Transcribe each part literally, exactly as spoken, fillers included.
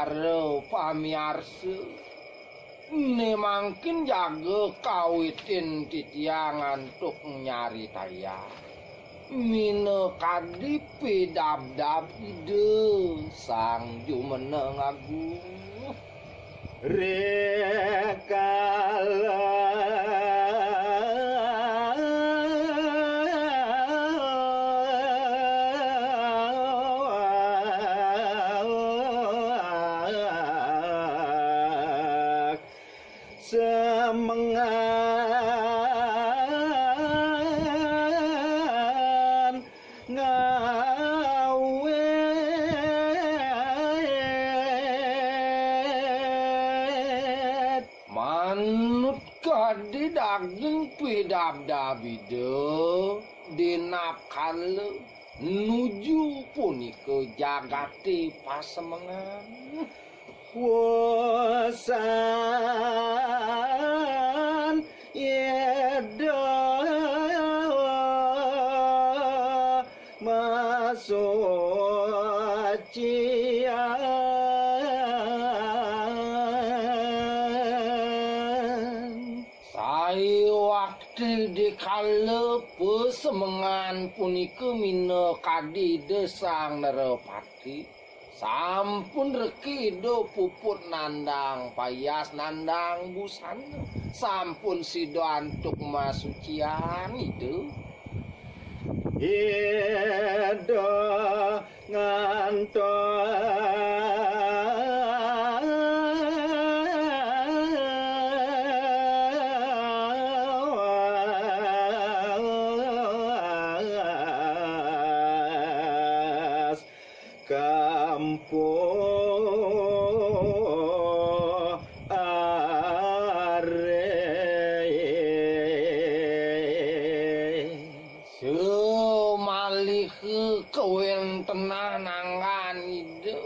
Para pamiarsa, né mangkin jaga kawitin titiang antuk nyaritayang minakadi pidabdab Ida Sang Jumeneng Agung. Rikala semengan ngawit. Manut kadi daging pidabdab Ida, dinapkala nuju punika jagaté pasemengan. Wusan Ida masucian. Sayuwakti dikala pasemengan punika minakadi Ida Sang Narapati, sampun reki Ida puput nandang payas, nandang busana, sampun sida antuk masucian Ida. Ida ngantos kampuh arih. Samaliha kawéntenan anggan Ida,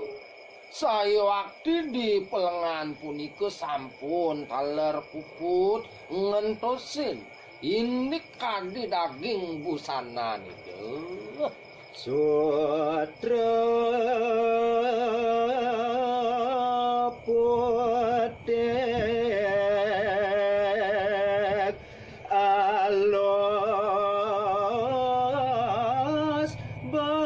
sayuwakti di pelengan punika sampun taler puput ngentosin indik kadi daging busanan Ida. Sutra putih alus becik.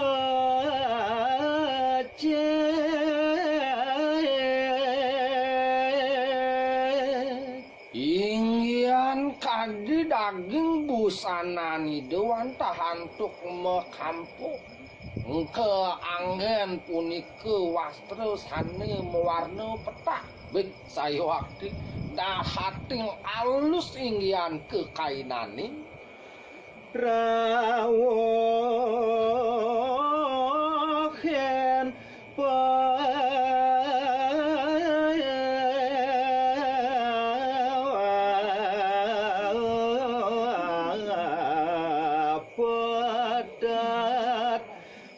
Inggihan kadi daging busanan Ida wantah antuk makampuh. Engka anggén punika wastra sané mawarna petak. Bih, sayuwakti dahating alus inggihan kakainané. Rawuh yén pedet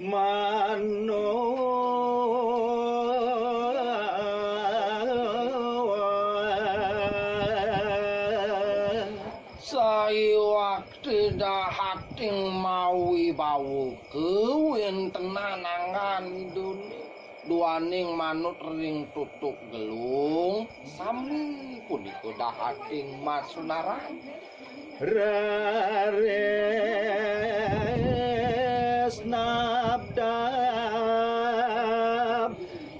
manuk. Sayuwakti dahating mawibawa kawéntenan anggan Idané, duaning manut ring tutuk gelung, sami punika dahating masunaran. Raris nabdab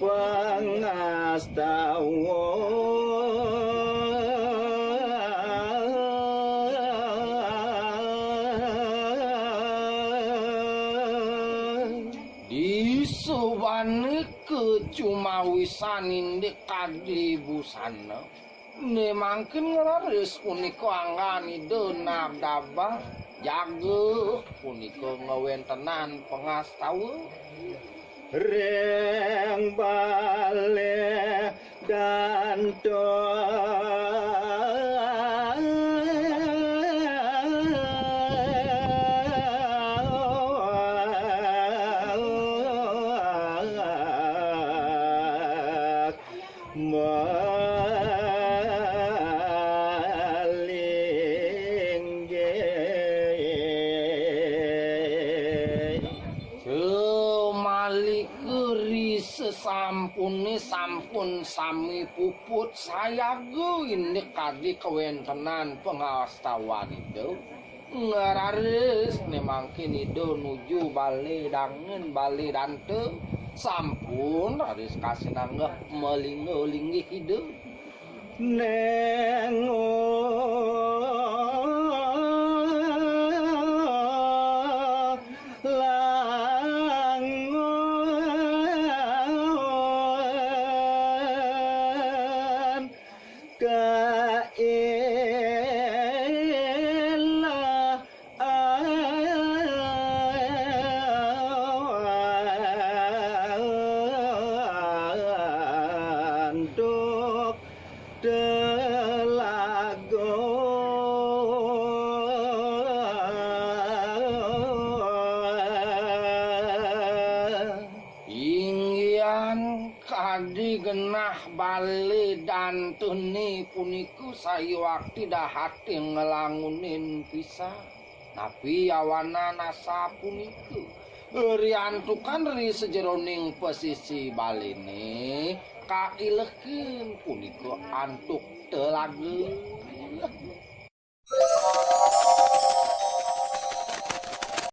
pangastawa. Disubane kacumawisan indik kadi busana. Né mangkin ngleres punika anggan Ida nabdabah, jaga punika ngawéntenan pangastawa. Ring balé dantos. Malinggih. Samalika ri sasampun Puni sampun sami puput sayaga indik kadi kawentenan pangastawanipun. Ngararis ne mangkin Ida nuju bale dangen bale danta. Sampun raris kasinanggeh malingga-linggih Ida. Neng langon kailah antuk telaga. Inggihan kadi genah bale dantune punika sayuwakti dahating nglangunin pisan. Napi yawanan asapunika? Riantukan ri sajeroning pasisi balene kailehin punika antuk telaga.